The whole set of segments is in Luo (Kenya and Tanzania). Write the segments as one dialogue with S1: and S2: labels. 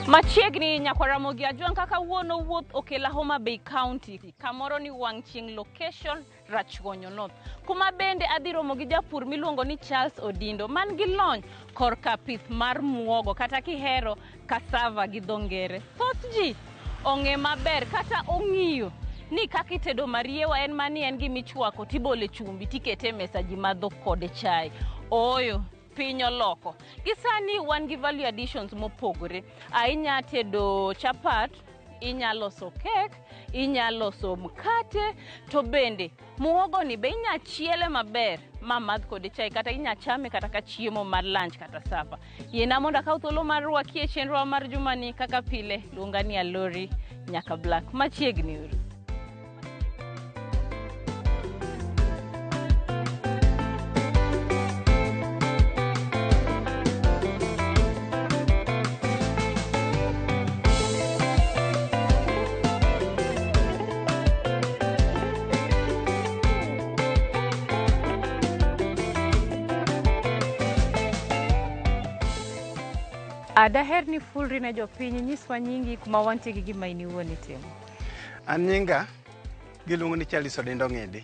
S1: Machiegni nyakwar Ramogi Ajwang' kaka wuono wuoth okela Homa Bay County, kamoro ni wang' chieng' location Rachuonyo North, kuma bende adhi romo gi japur miluongo ni Charles Odindo man gi lony korka pith mar muogo kata kihero cassava gi dho ngere. Thoth ji ong'e maber kata ong'iyo ni kaka itedo mariewa en mani en gima ichwako tibole chumbi tikete e mesa ji madho kode chai. Ooyo, piny oloko. Gi sani wan gi value additions mopogore. Inya tedo chapat, inya loso kek, inya loso mkate, to bende muhogo ni be inya chiele maber ma madh kode chai kata inya chame kata ka chiemo mar lunch kata supper. Yiena mondo akaw thuolo mar rwaki e chenrowa mar jumani kaka pile, luonga ni Alori nyaka Black. Machiegni uru. Daher ni fulri ne jopiny, nyiswa nyingi, kuma wantie gi gima in iwuon itimo.
S2: An nyinga giluongo ni Charles Odindo Ng'idi.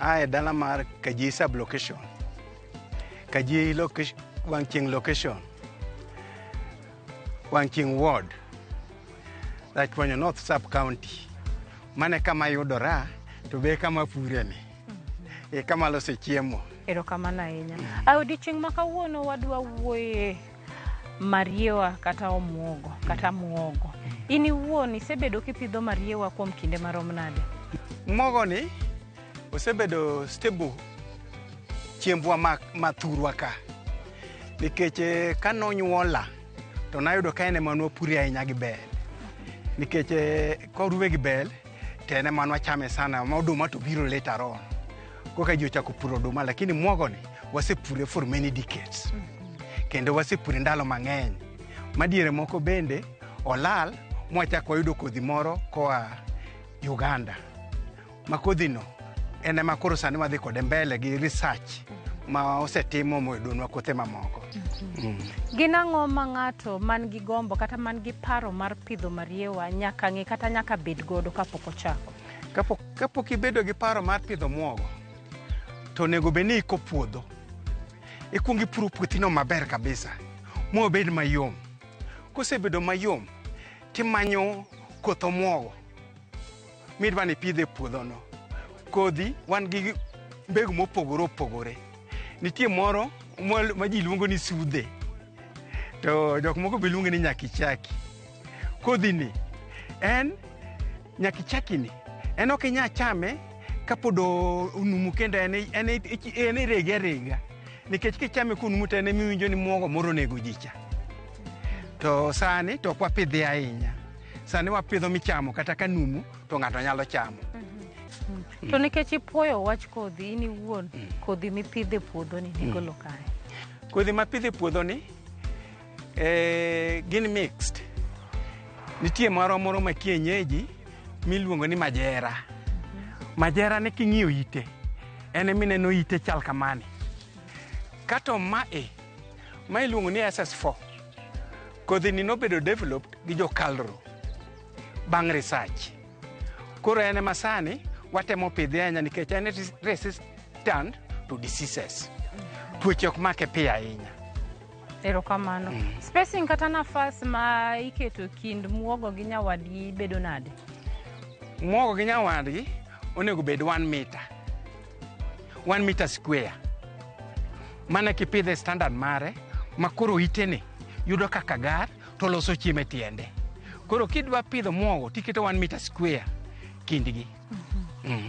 S2: Ae dala mar Kajii sub location. Kajii location, Wang' chieng' location. Wang' chieng' ward. Rachuonyo North sub county. Mane kama yudora to be kama pure ni. E kama alose chiemo.
S1: Erokamano ahinya. A odiochieng' ma kawuono wadwa wuoye mariewa kata omuogo kata muogo. In iwuon isebedo kipidho mariewa kuom kinde marom nade?
S2: Muogo ni osebedo stable chiembwa ma thurwa ka. Nikech ka nonyuola to nayudo ka en ema nwapure ahinya gi bel. Nikech koruwe gi bel to en ema nwachame sana ma oduma to biro later on. Koka ji ochako puro oduma lakini muogo ni wasepure for many decades. Kendo wasepure ndalo mang'eny. Madiere moko bende olal mwachako wayudo kodhi moro koa Uganda. Ma kodhi no en ema koro sani wadhi kode mbele gi research ma osetimo moyudonwa kothe mamoko.
S1: Gin ang'o ma ng'ato man gi gombo kata man gi paro mar pidho mariewa nyaka ng'e kata nyaka bed godo kapok ochako?
S2: Kapok ibedo gi paro mar pidho muogo, to onego bed ni iko puodho. Ikuongo ipuro puothino maber kabisa, mobed mayom. Kosebedo mayom, timanyo koth omuogo midwa ni ipidh e puodhono. Kodhi wan gi mbegu mopogore opogore. Nitie moro ma ji luongo ni sudhe, to jok moko be luonge ni nyakichaki. Kodhi ni en nyakichaki ni en ok inyal chame kapod onumu kendo en irege arega. Nikech kichame konumu to en emiwinjo ni muogo moro onego ji cha. To sani to ok wapidhe ahinya. Sani wapidho michamo kata ka numu to ng'ato nyalo chamo.
S1: To nikech ipuoyo wach kodhi, in iwuon kodhi mipidho e puodho ni nigolo kae?
S2: Kodhi mapidho e puodho ni gin mixed. Nitie moro moro ma kienyeji miluongo ni majera. Majera ni king'iyo ite, en emineno ite chal kamani. Kato mae, ma iluongo ni SS4. Kodhi ni nobedo developed gi jo Kalro bang' research. Koro en ema sani watemo pidhe ahinya nikech en resistant to diseases. Tuoche ok make piyo ahinya.
S1: Erokamano. Spacing kata nafas ma iketo kind muogo gi nyawadgi bedo nade?
S2: Muogo gi nyawadgi onego bed 1 meter. 1 meter square. Mana kipidhe standard mare ma koro itene yudo kaka gar to loso chiemo e tiende. Koro kidwa pidho muogo tiketo 1 meter square kindgi.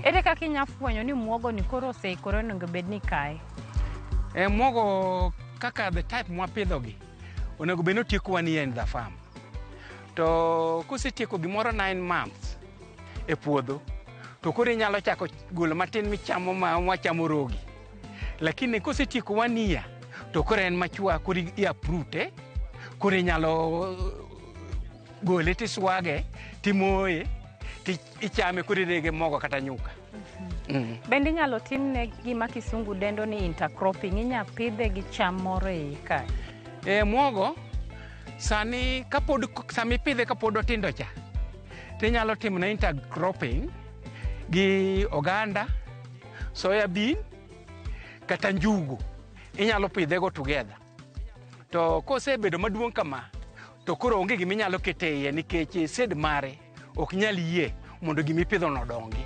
S1: Ere kaka inya fwenyo ni muogo ni koro oseikore onego bed ni ikaye?
S2: Muogo kaka the type mwapidhogi onego bed ni otieko 1 year in the farm. To kosetieko gimoro 9 months e puodho, to koro inyalo chako golo matin michamo ma wachamo rogi. Lakini kosetieko 1 year, to koro en machua, koro i uproot koro inyalo gole tiswage, timoye, ichame koro irege mogo kata nyuka.
S1: Bende inyalo timne gima kisungu dendo ni intercropping, inya pidhe gi cham moro e iye kae?
S2: Muogo sani kapod sama ipidhe kapod otindo cha, tinyalo timone intercropping gi oganda, soya bean kata njugu. Inyalo pidhe go together. To kosebedo maduong' kama, to koro onge gima inyalo keto e iye nikech seed mare ok nyal yie mondo gimipidho no odongi.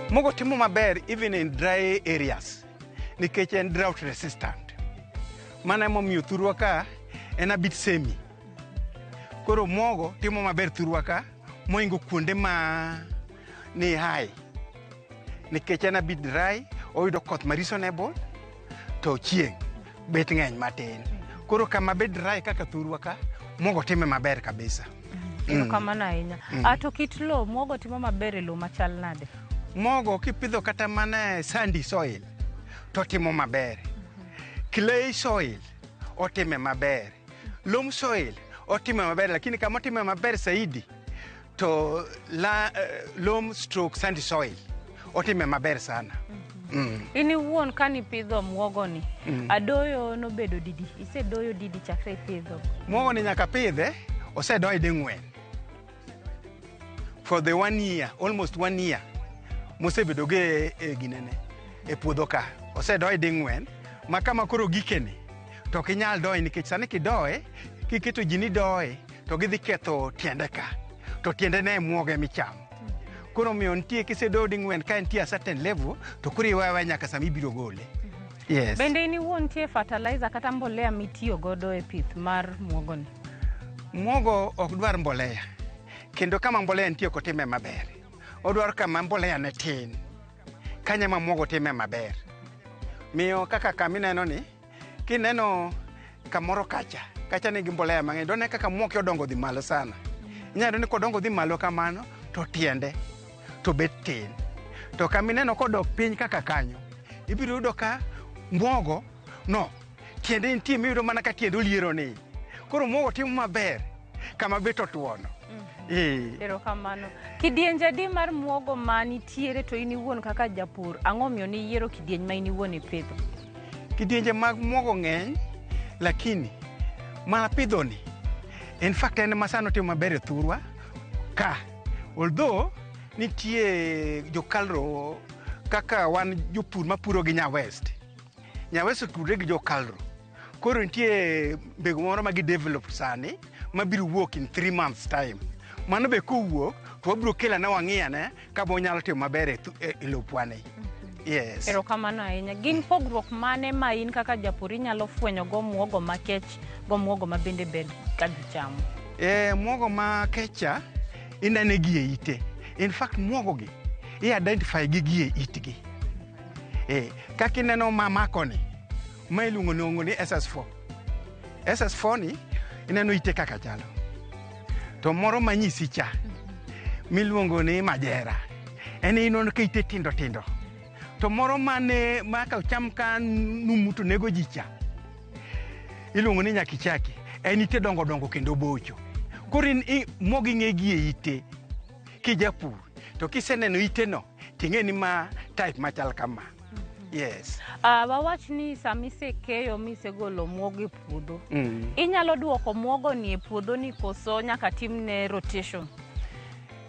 S2: Muogo timo maber even in dry areas nikech en drought resistant. Mano emomiyo thurwa ka en a bit semi. Koro muogo timo maber thurwa ka mohingo kuonde ma ni high. Nikech en a bit dry, oyudo koth ma reasonable to chieng' bet ng'eny matin. Koro kama bet dry kaka thurwa ka, muogo time maber kabisa.
S1: Erokamano ahinya. To kit lowo, muogo timo maber e lowo machal nade?
S2: Muogo kipidho kata mana e sandy soil to timo maber. Clay soil otime maber. Loam soil otime maber, lakini kama otime maber zaidi to loam stroke sandy soil otime maber sana.
S1: In iwuon kanipidho muogo ni, adoyo nobedo didi? Isedoyo didi chakre ipidho?
S2: Muogo ni nyaka pidhe, osedoye ding'wen. For the 1 year, almost 1 year, mosebedo go e ginene, e puodho ka. Osedoye ding'wen, ma kama koro gikene, to ok inyal doye nikech sani kidoye, kiketo ji ni doye, to gidhi ketho tiende ka. To tiende ne e muogo emichamo. Koro omiyo nitie kisedoyo ding'wen ka entie a certain level, to koro iweye aweya nyaka sama ibiro gole. Yes.
S1: Bende in iwuon nitie fertilizer kata mbolea mitiyo godo e pith mar muogo ni?
S2: Muogo ok dwar mbolea. Kendo kama mbolea nitie ok otime maber. Odwaro kama mbolea ne tin. Kanyo ema muogo time maber. Miyo kaka kama ineno ni, kineno kamoro kacha, kacha nigi mbolea mang'eny, done kaka muoke odongo dhi malo sana. Inyalo yudo ni kodongo dhi malo kamano, to tiende to bet tin. To kama ineno kodok piny kaka kanyo, ibiro yudo ka muogo no, tiende nitie miyudo mana ka tiende oliero ni. Koro muogo timo maber kama bet otuono.
S1: Erokamano. Kidienje adi mar muogo ma nitiere to in iwuon kaka japur, ang'o omiyo niyiero kidieny ma in iwuon ipidho?
S2: Kidienje mag muogo ng'eny, lakini mana pidho ni, in fact en ma sani otimo maber e thurwa ka. Although nitie jokalro kaka wan jopur mapuro gi Nya West. Nya West otudre gi jokalro. Koro nitie mbegu moro ma gi develop sani mabiro wuok in 3 months time. Mano be kowuok to wabiro kelo ane wang'i ane ka be onyalo timo maber e lopwa ni. Yes.
S1: Erokamano ahinya. Gin pogruok mane ma in kaka japur inyalo fwenyo go muogo makech go muogo ma bende ber ka ji chamo?
S2: Muogo makech cha inene gi e ite. In fact muogo gi i identify gi gi e itgi. Kaka ineno mamako ni, ma iluongo ni SS4. SS4 ni ineno ite kaka chalo. To moro manyisi cha miluongo ni majera, en ineno ka ite tindo tindo. To moro mane ma ka ocham ka numu to nego ji cha, iluongo ni nyakichaki, en ite dongo dongo kendo bocho. Koro muogo ing'e gi e ite kijapur, to kiseneno ite no ting'e ni ma type machal kama. Yes.
S1: Wawach ni sama isekeyo misegolo muogo e puodho, inyalo duoko muogo ni e puodho ni koso nyaka timne rotation?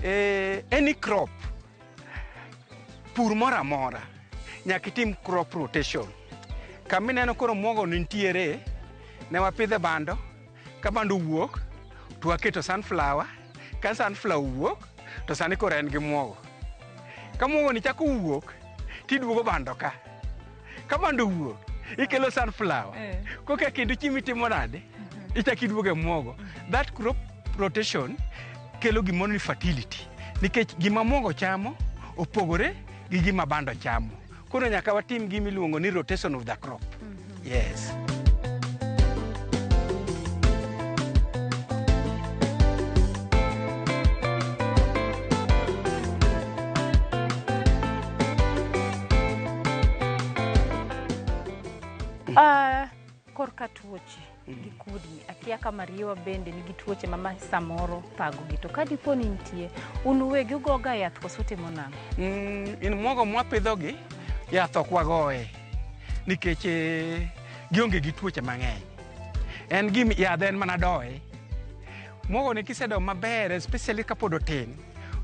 S2: Any crop, pur moro amora, nyaka itim crop rotation. Kama ineno koro muogo nitiere, ne wapidhe bando, Ka bando owuok to waketo sunflower, ka sunflower owuok to sani koro en gi muogo. Ka muogo ni chako wuok tiduogo bando ka. Ka bando owuok ikelo sunflower. Koka kendo chiemo itimo nade? Ichako iduogo e muogo. That crop rotation kelo gimoro ni fertility. Nikech gima muogo chamo opogore gi gima bando chamo. Koro nyaka watim gima iluongo ni rotation of the crop. Yes.
S1: Korka tuoche gi kudni, akia ka mariewa bende nigi tuoche ma samoro thagogi, to ka dipo ni nitie, un uwegi ugoga yath koso utimo nang'o?
S2: In muogo mwapidhogi, yath ok wagoye nikech gionge gi tuoche mang'eny. En gim yath en mana doye. Muogo ni kisedoyo maber, especially kapod otin,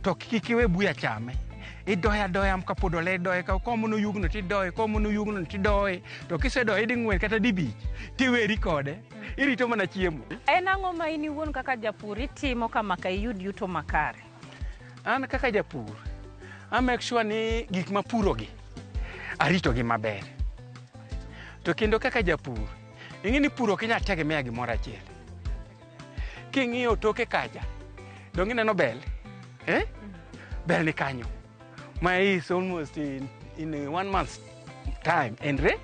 S2: to kik iwe buya chame. Idoye adoya kapod oler, idoye ka komono yugno tidoye, komono yugno tidoye. To kisedoye ding'wen kata dibich, tiweri kode, irito mana chiemo.
S1: En ang'o ma in iwuon kaka japur itimo kamaka iyud yuto makare?
S2: An kaka japur, a make sure ni gik mapurogi aritogi maber. To kendo kaka japur, ing'e ni pur ok inyal tegemea gimoro achiel. King'iyo toke kacha, dong ineno bel? Eh? Bel ni kanyo. Ma is almost in 1 month's time. En re?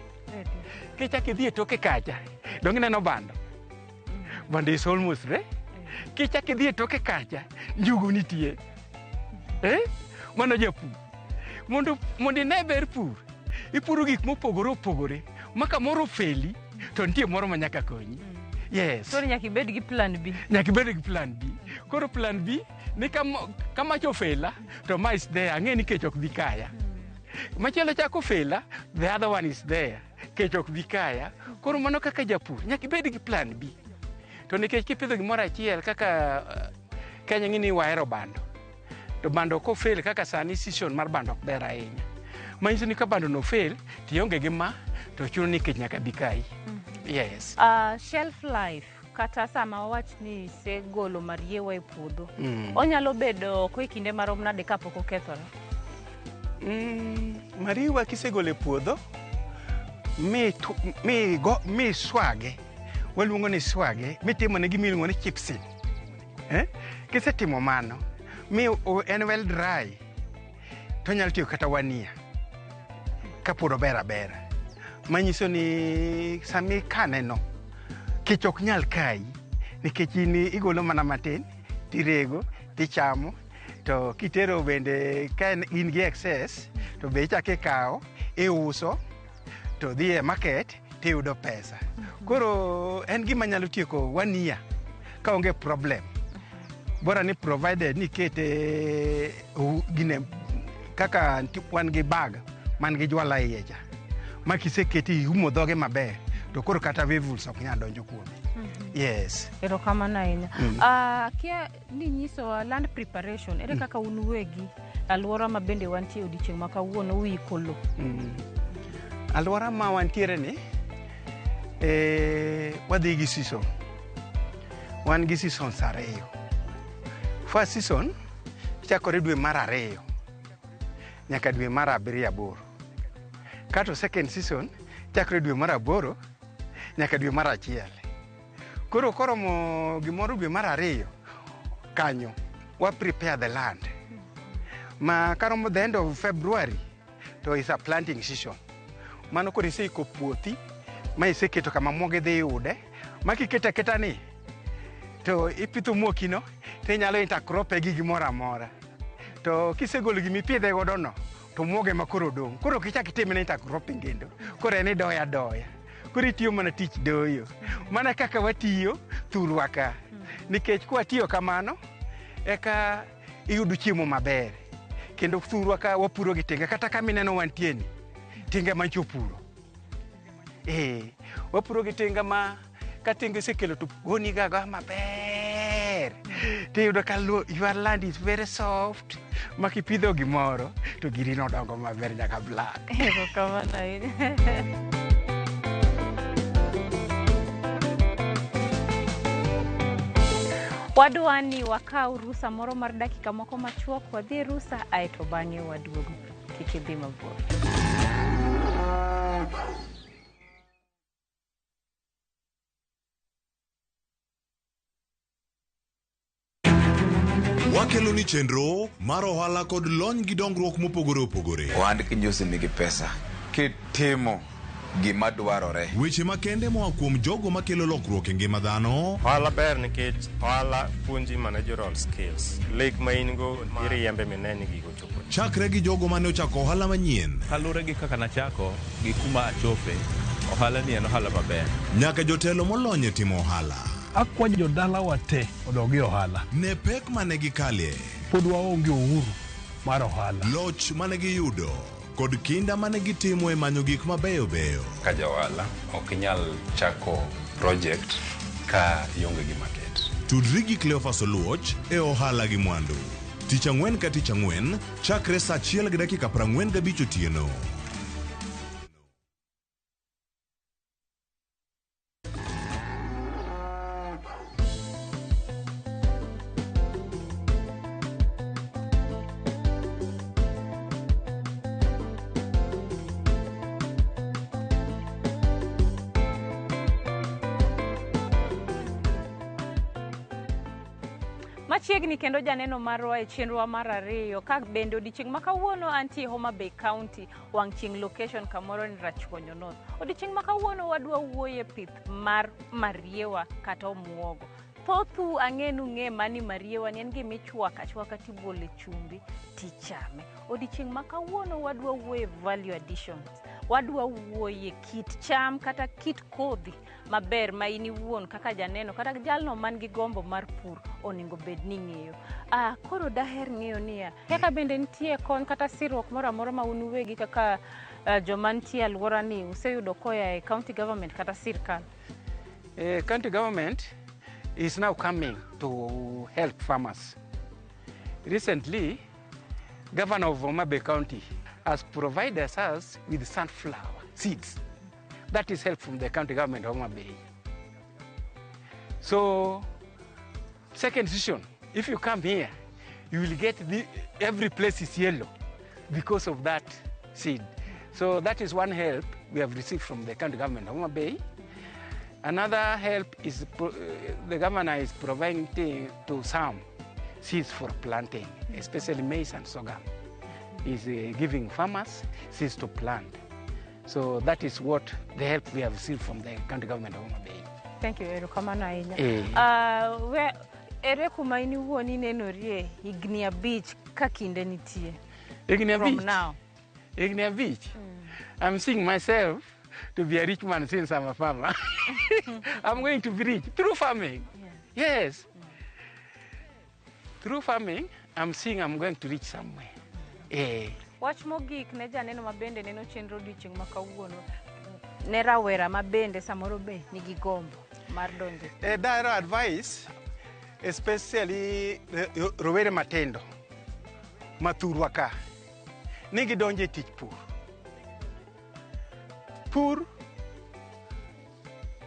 S2: Kichak idhi e toke kacha, dong ineno bando? Bando is almost re. Kichak idhi e toke kacha, njugu nitie. Eh? Mano japur. Mondo ine ber pur, ipuro gik mopogore opogore, ma kamoro ofeli, to nitie moro ma nyaka konyi. Yes.
S1: Koro nyaka ibed gi plan B.
S2: Nyaka ibed gi plan B. Koro plan B ni ka macha ofela, to ma is there, ang'e ni kech ok bi kaya. Machielo chako ofela, the other one is there, kech ok bi kaya. Koro mano kaka japur, nyaka ibed gi plan B. To nikech kipidho gimoro achiel kaka Kenya ng'e ni wahero bando. To bando kofel kaka sani season mar bando ok ber ahinya. Manyiso ni ka bando no fail, tionge gi ma, to chuno ni kech nyaka bi kayi. Yes.
S1: Shelf life kata sama wawach ni isegolo mariewa e puodho, onyalo bedo oko e kinde marom nade kapok okethore?
S2: Mariewa kisegolo e puodho, mi swage, waluongo ni swage, mitimo ne gima iluongo ni chipsing. Kisetimo mano, mi en well dry, to onyalo tiyo kata 1 year kapod ober abera. Manyiso ni sama ikane no, kech ok nyal kayi, nikech in igolo mana matin, tirego, tichamo, to kitero bende ka in gi excess, to be ichako ikawo, iuso, to dhi e market, tiyudo pesa. Koro en gima nyalo tieko 1 year ka onge problem. Bora ni provided ni ikete gine kaka wan gi bag man gi jwala iye cha. Ma kisekete iumo dhoge maber, to koro kata weevils ok nyal donjo kuome. Yes.
S1: Erokamano ahinya. Akia ni nyisowa land preparation, ere kaka un uwegi alwora ma bende wantie odiochieng' ma kawuono uiko lo?
S2: Alwora ma wantiere ni, wadhi gi season. Wan gi seasons ariyo. First season chakore dwe mar 2 nyaka dwe mar 7 8. Kato second season chakore dwe mar 8 nyaka dwe mar 1. Koro koromo gimoro dwe mar 2 kanyo wa prepare the land. Ma karomo the end of February to is a planting season. Mano koro iseiko puothi ma iseketo kama muogo idhi yude, ma kiketo aketa ni to ipitho muokino to inyalo intercrop gi gimoro amora. To kisegolo gima ipidhe godo no, to muogo ema koro odong'. Koro ok ichak itimne intercropping kendo. Koro en idoyo adoya. Koro itiyo mana tich doyo. Mana kaka watiyo thurwa ka. Nikech kwatiyo kamano, eka iyudo chiemo maber. Kendo thurwa ka wapuro gi tinga, kata kama ineno wantie ni, tinga mancho puro. Wapuro gi tinga ma ka tinga isekelo to goni ga agoya maber. Tiyudo ka your land is very soft, ma kipidho gimoro to giri no dongo maber nyaka black.
S1: Erokamano ahinya. Wadwa ni wakaw rusa moro mar dakika moko machuok, wadhi e rusa aeto bang'e waduogo. Kik idhi mabor.
S3: Wakelo ni chenro mar ohala kod lony gi dongruok mopogore opogore.
S4: Ohand kinjosi nigi pesa kitimo gima dwarore.
S3: Weche makende moa kuom jogo makelo lokruok e ngima dhano.
S5: Ohala ber nikech ohala puonji managerial skills. Lek ma in go iriembe mine ni gigo chopo.
S3: Chakre gi jogo mane ochako ohala manyien.
S6: Kaluwore gi kaka nachako gi kuma achope, ohala ni en ohala maber.
S3: Nyaka jotelo molony e timo ohala.
S7: Akwayo jodalawa te odog e ohala.
S3: Ne pek mane gikalie.
S7: Pod waonge uhuru mar ohala.
S3: Loch mane giyudo kod kinda mane gitimo e manyo gik mabeyo beyo.
S8: Ka ja ohala ok inyal chako project ka ionge gi market.
S3: Tudri gi Cleophas Oluoch e ohala gi mwandu. Tich ang'wen ka tich ang'wen chakre saa 1:45 otieno.
S1: Machiegni kendo janeno marwa e chenrowa mar ariyo ka bende odiochieng' ma kawuono antie Homa Bay County, wang' chieng' location kamoro ni Rachuonyo North. Odiochieng' ma kawuono wadwa wuoye pith mar mariewa kata omuogo. Thothu ang'e nung'e mani mariewa ni en gima ichwako achwaka tibole chumbi tichame. Odiochieng' ma kawuono wadwa wuoye value additions. Wadwa wuoye kit cham kata kit kodhi maber ma in iwuon kaka janeno kata jalno man gi gombo mar pur onego bed ni ng'eyo. Koro daher ng'eyo niya, kaka bende nitie kony kata sirruok moro amora ma un uwegi kaka joma nitie e alwora ni useyudo koa e county government kata sirkal?
S2: County government is now coming to help farmers. Recently, Governor of Homa Bay County has provided us with sunflower seeds. That is help from the county government of Homa Bay. So, second season, if you come here, you will get every place is yellow because of that seed. So that is one help we have received from the county government of Homa Bay. Another help is the governor is providing to some seeds for planting, especially maize and sorghum. Is giving farmers seeds to plant. So that is what the help we have received from the county government of Homa Bay.
S1: Thank you, erokamano ahinya. Ere kuma in iwuon inenorie higni 5 ka kinde nitie?
S2: Higni
S1: From
S2: 5?
S1: now.
S2: Higni 5? I'm seeing myself to be a rich man since I'm a farmer. I'm going to be rich through farming. Yeah. Yes. Through farming, I'm seeing I'm going to reach somewhere.
S1: Wach mogik ne janeno ma bende neno chenro odiochieng' ma kawuono, ne rawera ma bende samoro be nigi gombo mar donjo.
S2: Dahero advice, especially rowere matindo mathurwa ka, ni gidonjo e tich pur. Pur,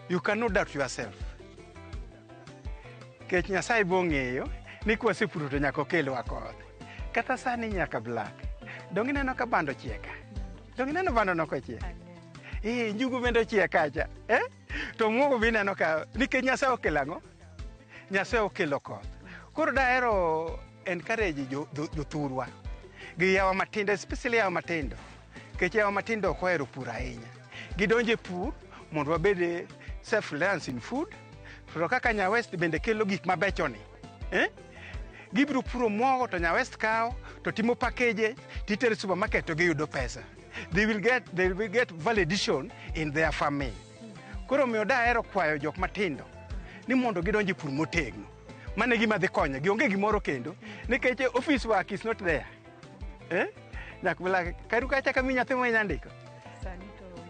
S2: you cannot doubt yourself. Kech Nyasaye bo ng'eyo ni kwasepuro to nyaka okelwa koth. Kata sani nyaka black. Dong ineno ka bando chiek ka? Dong ineno bando no kochiek? Njugu bende ochiek kacha. To muogo be ineno ka nikech Nyasaye okelo ang'o? Nyasaye okelo koth. Koro dahero encourage jothurwa gi yawa matindo, especially yawa matindo. Nikech yawa matindo ok ohero pur ahinya. Gidonjo e pur mondo wabed self-reliance in food. To kaka Nya West bende kelo gik mabecho ni. Gibiro puro muogo to Nya West kawo to timo package titero e supermarket to giyudo pesa. They will get value addition in their farming. Koro omiyo dahero kwayo jok matindo ni mondo gidonj e pur motegno. Mano e gima dhi konyo gi, onge gimoro kendo nikech office work is not there. Nyaka karu kacha kami nyathi ma inya ndiko.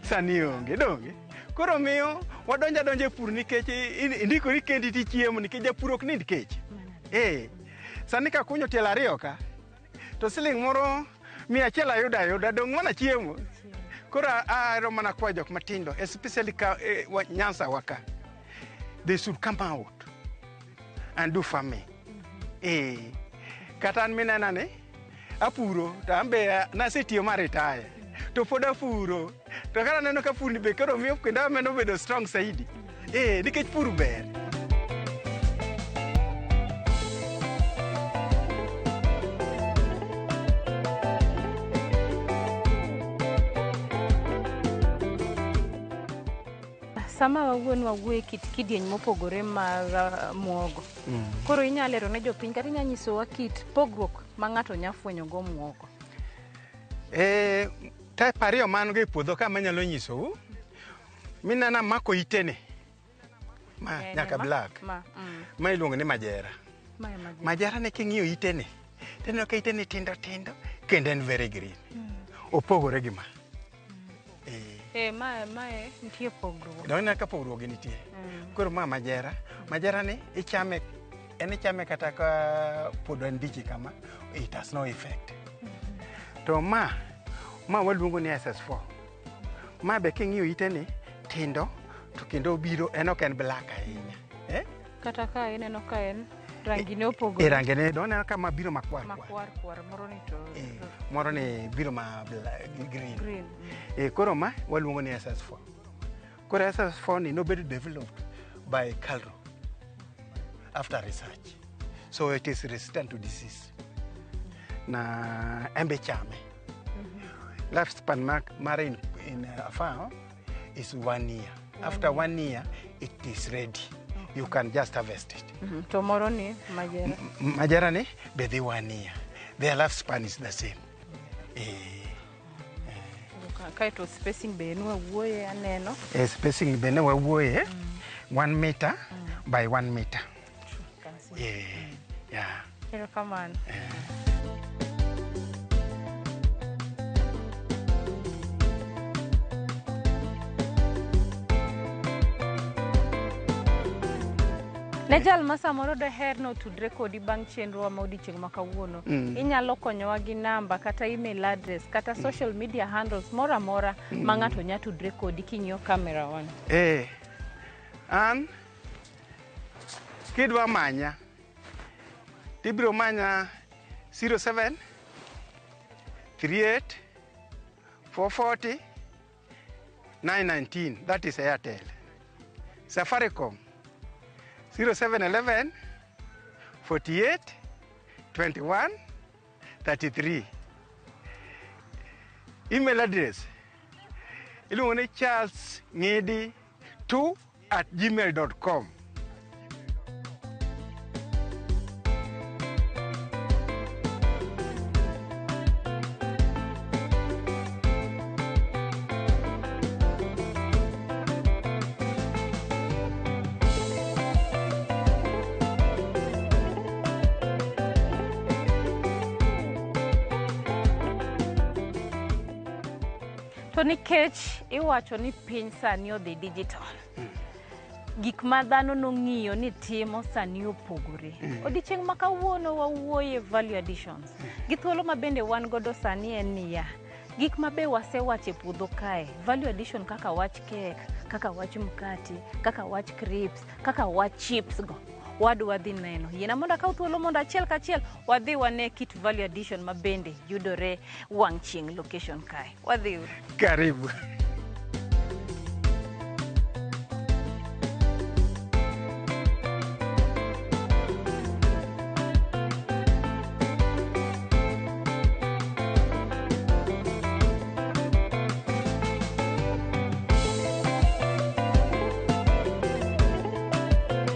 S2: Sani onge, donge? Koro miyo wadonjo adonja e pur nikech indikori kendi tichiemo nikech japur ok nind kech. Sani ka kunyo tielo 2 ka to siling moro 100 ayudo ayuda dong' mana chiemo. Koro ahero mana kwayo jok matindo especially ka Nyanza wa ka. They should come out. and do farming. Eh, kata an minena ni apuro to an be nasetiyo ma retire to pod apuro to kata aneno ka pur ni be koro miyo kendo amedo bedo strong saidi. Eh, nikech pur ber.
S1: Sama wawuon wawuoyo e kit kidieny mopogore mar muogo. Koro inyalo lero ne jopiny kata inyalo nyisowa kit pogruok ma ng'ato nyalo fwenyo go muogo.
S2: Eh, type ariyo man go e puodho ka manyalo nyisou. Mineno amako itene. Ma
S1: En
S2: nyaka
S1: ma?
S2: black.
S1: Ma,
S2: Ma iluongo ni majera.
S1: Ma e majera.
S2: Majera ne king'iyo itene, tineno ka itene tindo tindo kendo en very green. Opogore gi ma. Eh.
S1: Eh, mae nitie pogruok.
S2: Donge ineno ka pogruok gi nitie. Koro ma majera, majera ni ichame en ichame kata ka pod en mbichi kama, it has no effect. To ma waluongo ni SS4. Ma be king'iyo ite ni tindo to kendo obiro en ok en black ahinya. Eh?
S1: Kata ka ineno ka en rangi ne opogore.
S2: E rangi ne donge ineno ka ma biro makwar kwar.
S1: Makwar kwar moro ni to
S2: Moro ni biro ma green.
S1: Green.
S2: Koro ma waluongo ni SS4. Koro SS4 ni nobedo developed by KALRO after research. So it is resistant to disease. Na embe chame. Lifespan mare in a farm is 1 year. After 1 year, it is ready. You can just harvest it.
S1: To moro ni majera.
S2: Majera ni be dhi 1 year. Their lifespan is the same.
S1: Kaeto spacing be ne wawuoye aneno.
S2: Spacing be ne wawuoye 1 meter by 1 meter. Yeah.
S1: Erokamano. Ne jal ma samoro doher ni otudre kodi bang' chenrowa ma odiochieng' ma kawuono, inyalo konyowa gi namba kata email address kata social media handles moro amora ma ng'ato nyalo tudre kodi king'iyo camera wan.
S2: An kidwa manya tibiro manya 07 38 440 919, that is Airtel. Safaricom 0711 48 21 33. Email address iluongo ni Charles Ngidi 2 at gmail dot com.
S1: To nikech iwacho ni piny sani odhi digital, gik ma dhano nong'iyo ni timo sani opogore. Odiochieng' ma kawuono wawuoye value additions. Gi thuolo ma bende wan godo sani en niya, gik ma be wasewacho e puodho kae, value addition kaka wach cake, kaka wach mkati, kaka wach crisps, kaka wach chips go. Wadwa dhi neno. Yiena mondo akaw thuolo mondo achiel kachiel wadhi wane kit value addition ma bende yudore wang' chieng' location kae. Wadhi uru.
S2: Karibu.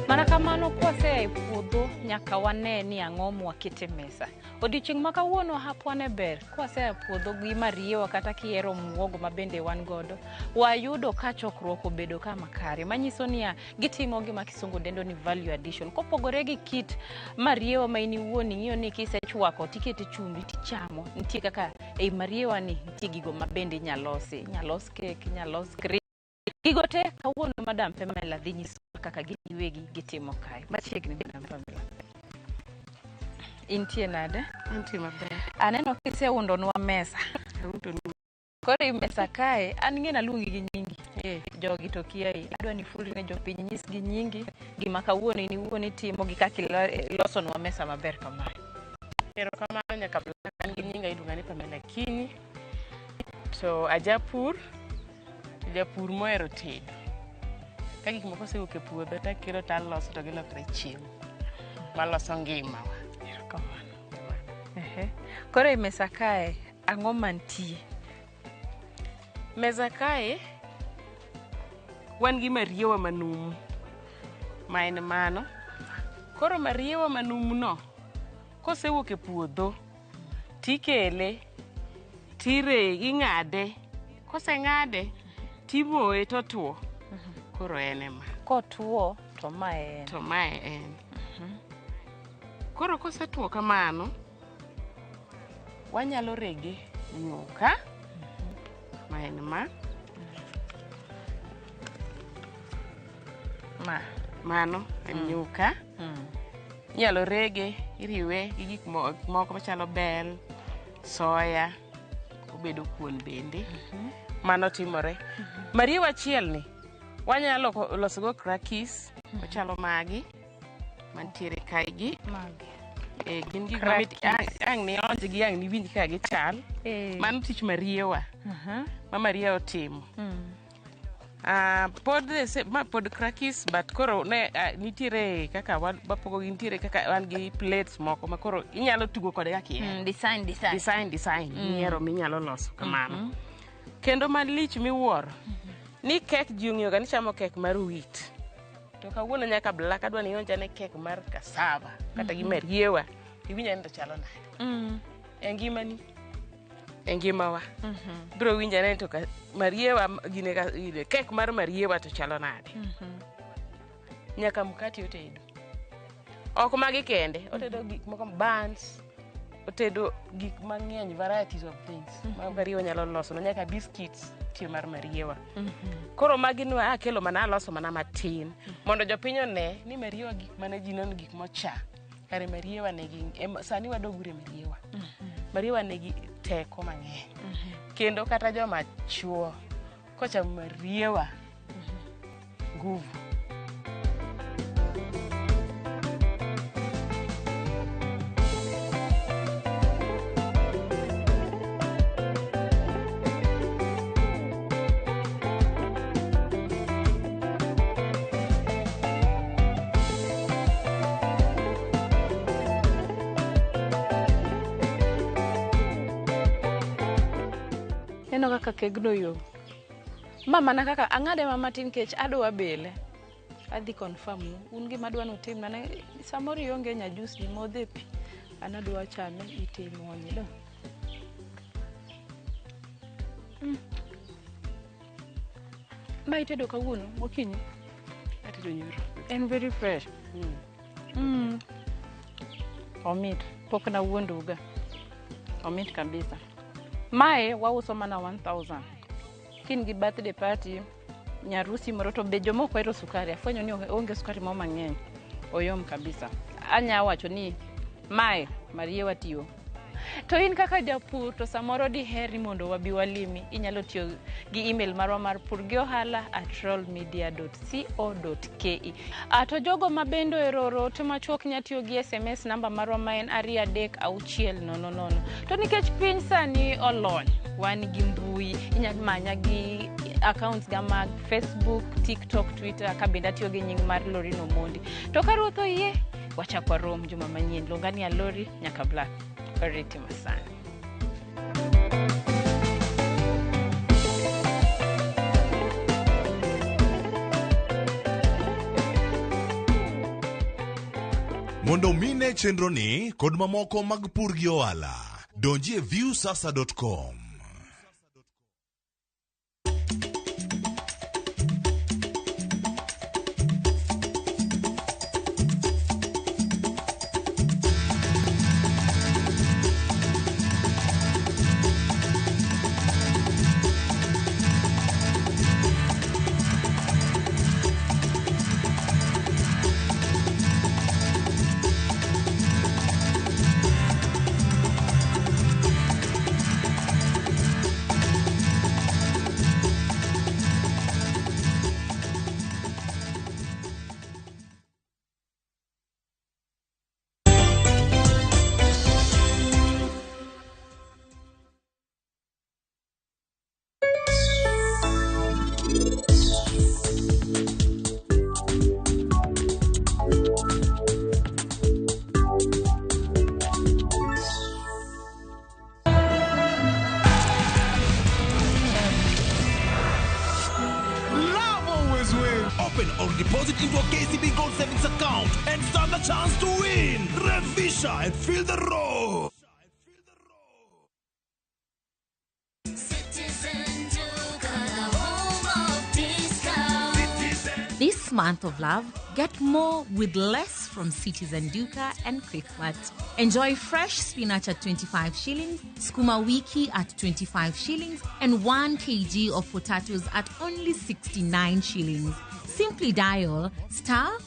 S1: Mana kamano kwasea e puodho nyaka wane ni ang'o mwakete mesa. Odiochieng' ma kawuono hapwa ne ber, kwasea e puodho gi mariewa kata kihero muogo ma bende wan godo, wayudo ka chokruok obedo kama kare, manyiso niya gitimo gima kisungu dendo ni value addition. Kopogore gi kit mariewa ma in iwuon ing'iyo ni kisechwako tikete chumbi tichamo, nitie kaka ei mariewa ni nitie gigo ma bende inyalo losi, inyalo los cake, inyalo los cream. Gigo te kawuono Madam Pamela dhi nyisowa kaka gin giwegi gitimo kae. Machiegni Madam Pamela. Intie nade?
S9: Antie maber.
S1: Aneno kiseundonwa mesa.
S9: Aundonu.
S1: Koro i mesa kae, an ng'e naluongi gi nyingi. Jogi to kiai. Adwa ni iful ne jopiny, nyisgi nyingi, gima kawuono in iwuon itimo gi kaka ilosonwa mesa maber kamae.
S9: Erokamano nyaka an gi nyinga iluonga ni Pamela Akinyi. To ajapur, to japur mohero tedo. Ka gik moko osewuok e puodho takelo taloso to gilokore chiemo maloso ngimawa.
S1: Erokamano. Ehe. Koro e mesa kae, ang'o mantie?
S9: Mesa kae wan gi mariewa manumu ma en mano. Koro mariewa manumu no kosewuok e puodho tikele tire ing'ade koseng'ade timoye totuo. Koro en ema.
S1: Kotuo to mae en.
S9: To mae en. Koro kosetuo kamano wanyalo rege nyuka ma en ma.
S1: Ma.
S9: Mano en nyuka. Inyalo rege iriwe gi gik moko machalo bel, soya, obedo kuon bende. Mano timore. Mariewa achiel ni wanyalo loso go crackers machalo magi mantiere kae gi.
S1: Magi.
S9: Gin gik mamit, ang' nionj gi ang' niwinj kaka gichal. Mano tich mariewa ma Maria otimo. Pod ma pod crackers but koro ne nitiere kaka wapogo gi, nitiere kaka wan gi plates moko ma koro inyalo tugo kode kaka ihero.
S1: Design, design.
S9: Design, design. Miyiero minyalo loso kamano. Kendo malich miwuoro ni kek ji ong'iyo ga ni chamo kek mar wheat. To kawuono nyaka black adwa ni ionj ane kek mar cassava kata gi mariewa. Iwinj ane to chalo nade. E ngimani. E ngimawa. Biro winjo ane to mariewa gine kek mar mariewa to chalo nade. Nyaka mkati otedo. Ok magi kende, otedo gik moko buns, otedo gik mang'eny, varieties of things. Ma mariewa nyalo loso, no nyaka biscuits tiyo mar mariewa. Koro magi nwa akelo mana aloso mana matin mondo jopiny one ni mariewa gik mane ji neno gik mocha. Kare mariewa nigi sani wadog ure mariewa. Mariewa nigi teko mang'eny. Kendo kata joma chuo kochamo mariewa nguvu.
S1: Neno kaka kegno yom. Ma mana kaka ang'ade ma matin kech adwa bele. Adhi confirm nu. Un gima adwa nutimna ne samoro ionge nya juice ni modhe pi. An adwa chame ite imuonye do. Ma itedo kawuono gokinyi?
S9: Atedo nyoro.
S1: En very fresh. Omit. Pok nawuondoga. Omit kabisa. Mae wauso mana 1000. Kin gi birthday party, nyarusi moro to be joma ok ohero sukari, afwenyo ni onge sukari moro mang'eny. Oyom kabisa. Anya wacho ni mae mariewa tiyo. To in kaka japur to samoro diher ni mondo wabi walimi, inyalo tiyo gi email marwa mar purgiohala@rollmedia.co.ke. To jogo mabende ohero oro ote machuok nya tiyo gi SMS namba marwa ma en 23600. To nikech piny sani olony, wan gi mbui, inya manya gi accounts ga mag Facebook, TikTok, Twitter, ka bende atiyo gi nying mar Loreen Omondi. To ka Ruoth oyie, wachak warom juma manyien. Luonga ni Alori nyaka Black. Oriti masani.
S3: Mondo mine chenro ni kod mamoko mag pur gi ohala, donji e viewsasa.com.
S10: Washa and feel the roar.
S11: This month of love, get more with less from Citizen Duka and Quickmart. Enjoy fresh spinach at 25 shillings, skuma wiki at 25 shillings, and 1 kg of potatoes at only 69 shillings. Simply dial star